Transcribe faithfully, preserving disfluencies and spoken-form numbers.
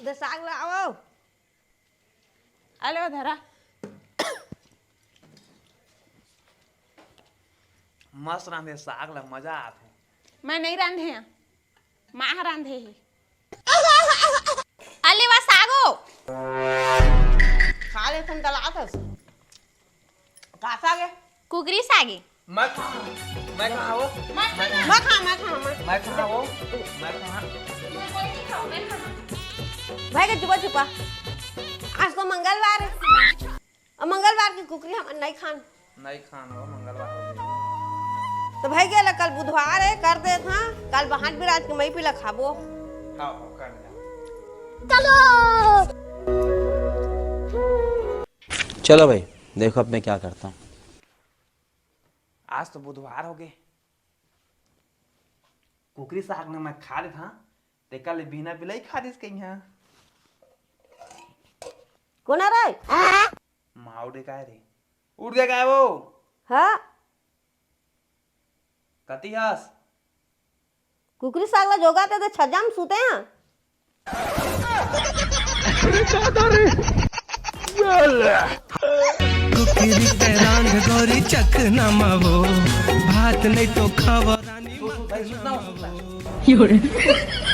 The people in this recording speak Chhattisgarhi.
दे साग लाओ। अले वो धरा। मस्त रांधे साग ला, मजा आथे। मैं नहीं रांधे हं, माँ ह रांधे हे। अले वा सागो। खा ले तुम तलातस। का सागे? कुकरी सागे। मैं कहाँ? मैं कहाँ वो? मैं कहाँ? मैं कहाँ? मैं कहाँ? मैं कहाँ वो? मैं कहाँ? भाई के चुपा चुपा। आज तो मंगलवार है। अब मंगलवार की कुकरी हम नहीं खान। नहीं खान हो, मंगलवार हो गया। तो भाई गेला, कल बुधवार है, कर दे था। कल बहान बिराज के मई पीला खाबो। हाँ, कर दे। चलो भाई, देखो अब मैं क्या करता हूँ। आज तो बुधवार हो गए, कुकरी साग ने मैं खा लेता, तेकर ले बिना बिलाई खा दिस कहीं है। कोन आ रहा है? माओ डे काय रे? उठ गया काय वो? हाँ। कती हस? कुकरी साग ला जोगाते ते छज्जा में सूते हैं। कुकरी के रांध गोरी चखना मावो, भात नहीं तो खावा रानी। सूत, सूत, सूत, सूत, सूत।